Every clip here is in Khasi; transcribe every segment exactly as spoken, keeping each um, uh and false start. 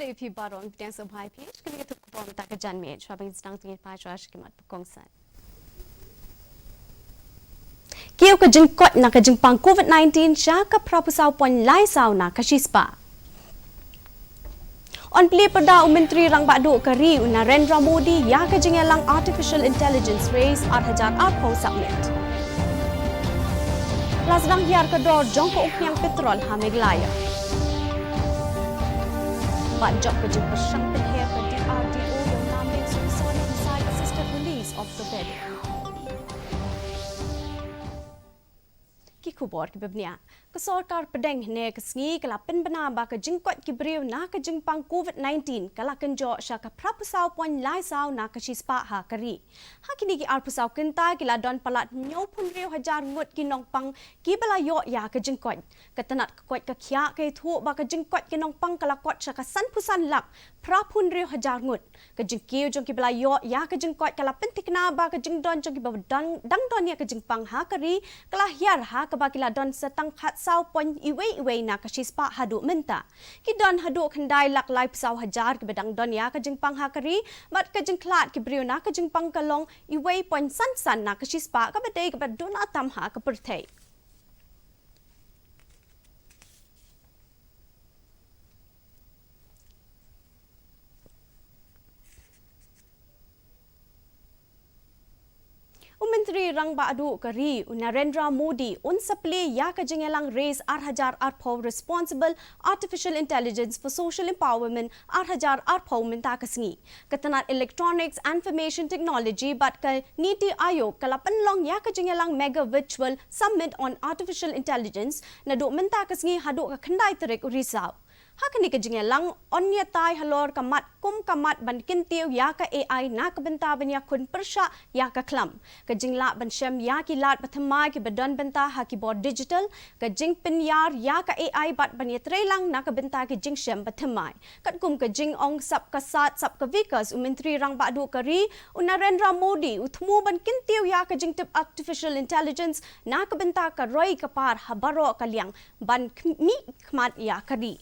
Phi baroh, pdiang sngewbha ïa phi. Kane ka khubor mynta ka janmiet, shuwa ban sdang, to ngin phai shuwa sha ki mat ba kongsan. Kiew ka jingkoit na ka jingpang COVID nineteen sha ka phra phew saw point lai saw na ka shispah. Yn plie pyrda u Myntri Rangbah Duh ka ri u Narendra Modi ïa ka jingïalang Artificial Intelligence Race ar hajar arphew Summit. La sdang hiar ka dor jong ka umphniang petrol ha Meghalaya. Bad jop ka jingpyrshang pynher ka D R D O ïa u nam Supersonic Missile Assisted Release of Torpedo. Ki khubor kiba bniah. Ka sorkar pdeng hynne ka sngi ka la pynbna ba ka jingkoit ki briew na ka jingpang COVID nineteen ka la kynjoh sha ka phra phew saw point lai saw na ka shispah ha ka ri. Ha kine ki ar phew saw kynta ki la don palat hynñiew phew hynriew hajar ngut ki nongpang kiba la ïoh ïa ka jingkoit. Ka tnat ka koit ka khiah ka ïathuh ba ka jingkoit ki nongpang ka la kot sha ka san phew san lak phra phew hynriew hajar ngut. Ka jingkiew jong kiba la ïoh ïa ka jingkoit ka la pynthikna ba ka jingdon jong kiba dang, dang don ïa ka jingpang ha ka ri ka la hiar, ha kaba ki la don sa tang khatsaw point iwei iwei na ka shispah haduh mynta. Ki don haduh khyndai lak lai phew saw hajar kiba dang don ïa ka jingpang ha ka ri, bad ka jingkhlad ki briew na ka jingpang ka long iwei point san san na ka shispah, kaba dei kaba duna tam ha ka pyrthei. U Myntri Rangbah Duh ka ri u Narendra Modi un sa plie ïa ka jingïalang Race ar hajar arphew Responsible Artificial Intelligence for Social Empowerment ar hajar arphew mynta ka sngi. Ka tnat Electronics and Information Technology bad ka NITI Aayog ka la pynlong ïa ka jingïalang Mega Virtual Summit on Artificial Intelligence naduh mynta ka sngi haduh ka khyndai tarik u Risaw. Ha kane ka jingïalang yn ïatai halor ka mat kum ka mat ban kyntiew ïa ka A I na ka bynta ban ïakhun pyrshah ïa ka khlam, ka jinglah ban shem ïa ki lad bathymmai kiba don bynta ha ki bor digital, ka jingpynïar ïa ka A I bad ban ïatreilang na ka bynta ki jingshem bathymmai. Katkum ka jingong Sabka Saath Sabka Vikas, u Myntri Rangbah Duh ka ri u Narendra Modi u thmu ban kyntiew ïa ka jingtip artificial intelligence na ka bynta ka roi ka par ha baroh ka liang ban khmih khmat ïa ka ri.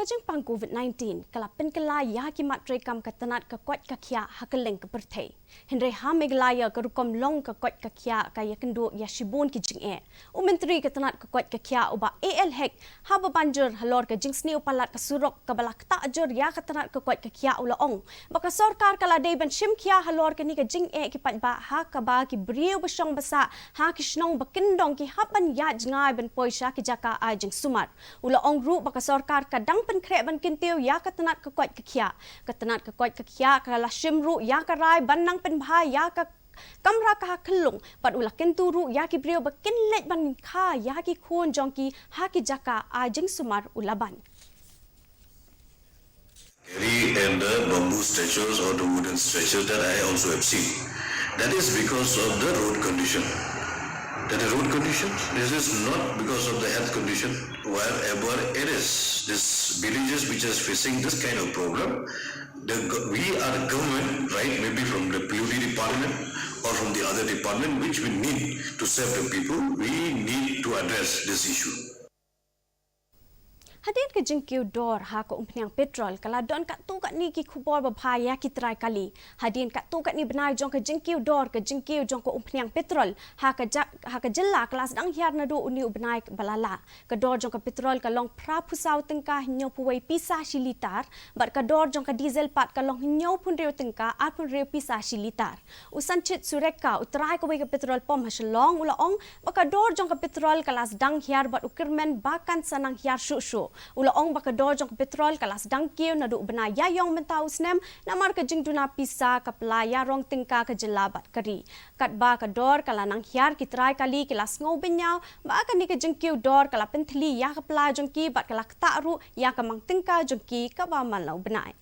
Ka jingpang COVID nineteen ka la pynkylla ïa ki mat treikam ka tnat ka koit ka khiah ha kylleng ka pyrthei. Hynrei ha Meghalaya ka rukom long ka koit ka khiah ka ïakynduh ïa shibun ki jingeh. U Myntri ka tnat ka koit ka khiah u Bah A L Hek haba ban jur halor ka jingsniew palat ka surok kaba la ktah jur ïa ka tnat ka koit ka khiah u la ong ba ka sorkar ka la dei ban shim khia halor kane ka jingeh ki paidbah ha kaba ki briew ba shong ba sah ha ki shnong ba kyndong ki hap ban ïaid jngai ban poi sha ki jaka ai jingsumar. U la ong ruh ba ka sorkar ka dang pynkhreh ban kyntiew ïa ka tnat ka koit ka khiah. Ka tnat ka koit ka khiah ka la shim ruh ïa ka rai ban nang pynbha ïa ka kamra ka ha khyllung, bad u la kyntu ruh ïa ki briew ba kin leit ban kha ïa ki khun jong ki ha ki jaka ai jingsumar, u la ban. Carry and the bamboo stretchers or the wooden stretcher that I also have seen. That is because of the road condition. That is road condition. This is not because of the health condition. Wherever it is, this villages which is facing this kind of problem, the, go- we are government, right? Maybe from the P W D department or from the other department, which we need to serve the people. We need to address this issue. Hadien ka jingkiew dor ha ka umphniang petrol ka la don katto katne ki khubor babha ïa ki trai kali. Hadien katto katne bnai jong ka jingkiew dor, ka jingkiew jong ka umphniang petrol ha ka ja- ha ka jylla ka la sdang hiar naduh une u bnai ba la lah. Ka dor jong ka petrol ka long phra phew saw tyngka hynñiew phew wei pisa shi litar, bad ka dor jong ka diesel pat ka long hynñiew phew hynriew tyngka ar phew hynriew pisa shi litar. U Sanchit Surekha, u trai kawei ka petrol pump ha Shillong, u la ong ba ka dor jong ka petrol ka la sdang hiar bad u kyrmen ba kan sa nang hiar shuh shuh. U la ong ba ka dor jong ka petrol ka la sdang kiew naduh u bnai Ïaïong mynta u snem, namar ka jingduna pisa ka pla ïarong tyngka ka jylla bad ka ri. Katba ka dor ka la nang hiar, ki trai kali ki la sngew bynñiaw ba kane ka jingkiew dor ka la pynthylli ïa ka pla jong ki bad ka la ktah ruh ïa ka mang tyngka jong ki kaba man la u bnai.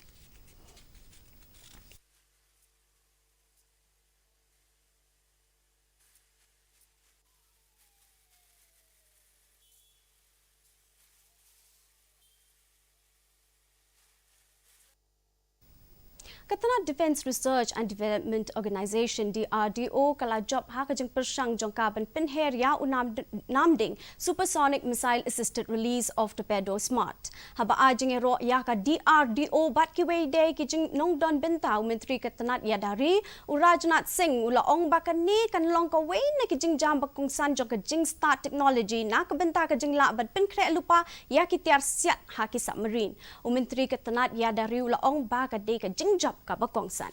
Ka tnat Defence Research and Development Organisation, D R D O, ka la jop ha ka jingpyrshang jong ka ban pynher ïa u nam, namding Supersonic Missile Assisted Release of Torpedo, SMART. Haba ai jingïaroh ïa ka D R D O bad kiwei de ki jingnongdon bynta, u Myntri ka tnat ïada ri, u Rajnath Singh, u la ong ba kane kan long kawei na ki jingjam ba kongsan jong ka jingstad technology na ka bynta ka jinglah ban pynkhreh lypa ïa ki tiar siat ha ki submarine. U Myntri ka tnat ïada ri u la ong ba ka dei ka jingjop kaba kongsan.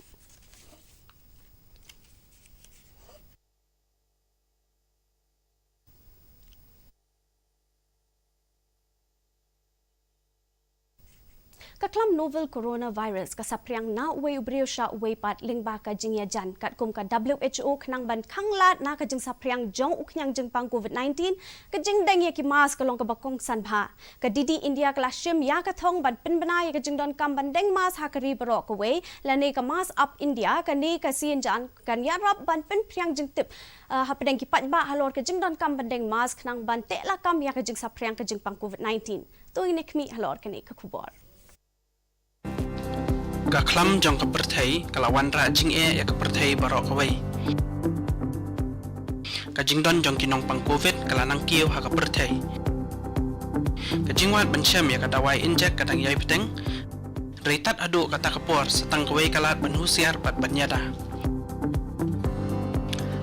Ka khlam novel coronavirus ka saphriang na uwei u briew sha uwei pat lyngba ka jingïajan katkum ka W H O khnang ban khanglad na ka jingsaphriang jong u khñiang jingpang COVID nineteen. Ka jingdeng ïa ki mask ka long kaba kongsan bha. Ka D D India ka la shim ïa ka thong ban pynbna ïa ka jingdonkam ban deng mask ha ka ri baroh kawei, lane ka Mask Up India, kane ka sien jan kan ïarap ban pynphriang jingtip, ah, hapdeng ki paidbah halor ka jingdonkam ban deng mask khnang ban teh lakam ïa ka jingsaphriang ka jingpang COVID nineteen. To ngin ïa khmih halor kane ka khubor. Ka khlam jong ka pyrthei ka la wanrah jingeh ïa ka pyrthei baroh kawei. Ka jingdon jong ki nongpang COVID ka la nang kiew ha ka pyrthei. Ka jingwad ban shem ïa ka dawai injek ka dang ïai bteng. Hynrei tad haduh kata ka por sa tang kawei ka lad ban husiar bad ban ïada.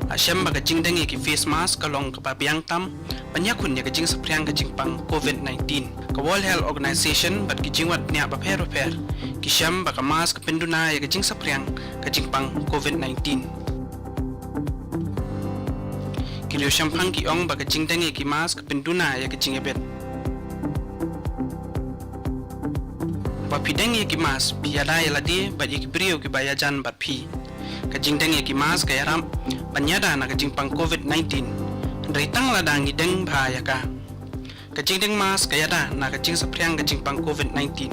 La shem ba ka jingdeng ïa ki face mask ka long kaba biang tam ban ïakhun ïa ka jingsaphriang ka jingpang COVID nineteen. Ka World Health Organization bad ki jingwad bniah bapher bapher ki shem ba ka mask ka pynduna ïa ka jingsaphriang ka jingpang COVID nineteen. Ki riewshemphang ki ong ba ka jingdeng ïa ki mask ka pynduna ïa ka jingïabit. Ba phi deng ïa ki mask phi ïada ïa lade bad ïa ki briew kiba ïajan bad phi. Ka jingdeng ïa ki mask ka ïarap ban ïada na ka jingpang COVID nineteen. Hynrei tang lada ngi deng bha ïa ka. Ka jingdeng mask ka ïada na ka jingsaphriang ka jingpang COVID nineteen.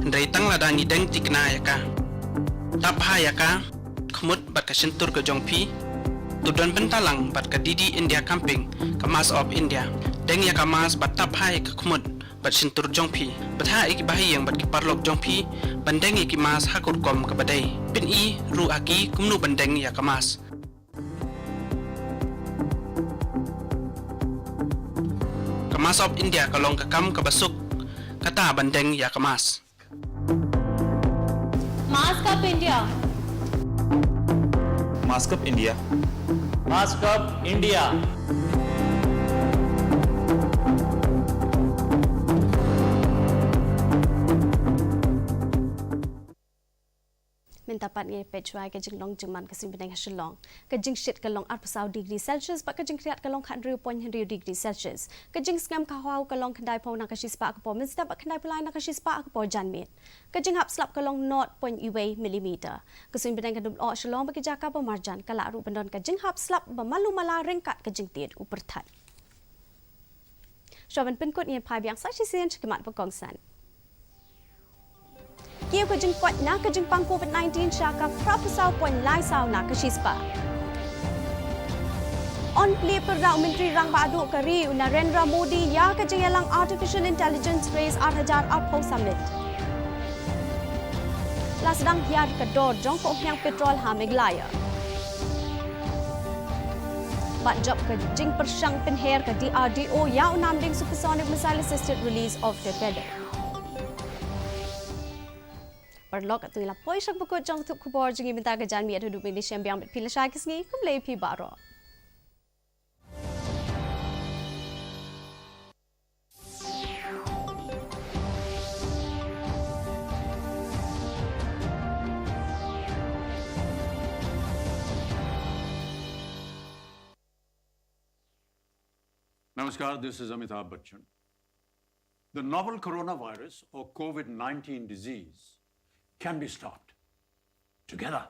Hynrei tang lada ngi deng thikna ïa ka. Tap bha ïa ka khmut bad ka shyntur ka jong phi. To don bynta lang bad ka D D India campaign, ka Mask Up India. Deng ïa ka mask bad tap bha ïa ka khmut bad shyntur jong phi. Bthah ïa ki bahaïing bad ki paralok jong phi ban deng ïa ki mask ha ka rukom kaba dei. Pyni ruh ha ki kumno ban deng ïa ka mask. Ka Mask Up India ka long ka kam kaba suk kata ban deng ïa ka mask. Mask Up India. Mask Up India. Mask Up India. Mynta pat ngin peit shuwa ïa ka jinglong jingman ka suiñ bneng ha Shillong. Ka jingshit ka long arphew saw degree Celsius bad ka jingkhriat ka long khathynriew point hynriew degree Celsius. Ka jingsngem ka haw ka long khyndaiphew na ka shispah ha ka por mynstep bad khyndaiphew lai na ka shispah ha ka por janmiet. Ka jinghap slap ka long nought point wei millimeter. Ka suiñ bneng ka dum oh Shillong bad ki jaka ba marjan, ka lah ruh ban don ka jinghap slap ba malu mala ryngkat ka jingtied u pyrthat. Shuwa ban pynkut, ngin phai biang sa shisien sha ki mat ba kongsan. Kiew ka jingkoit na ka jingpang COVID nineteen sha ka phra phew saw point lai saw na ka shispah. Yn plie pyrda u Myntri Rangbah Duh ka ri u Narendra Modi ïa ka jingïalang Artificial Intelligence Race ar hajar arphew Summit. La sdang hiar ka dor jong ka umphniang petrol ha Meghalaya. Bad jop ka jingpyrshang pynher ka D R D O ïa u namding Supersonic Missile Assisted Release of Torpedo. Paralok, to la poi sha kaba kut jong ka thup khubor jong ngi mynta ka janmiet. Haduh ban ïashem biang bad phi lashai ka sngi, khublei phi baroh. Namaskar, this is Amitabh Bachchan. The novel coronavirus or COVID nineteen disease can be stopped. Together,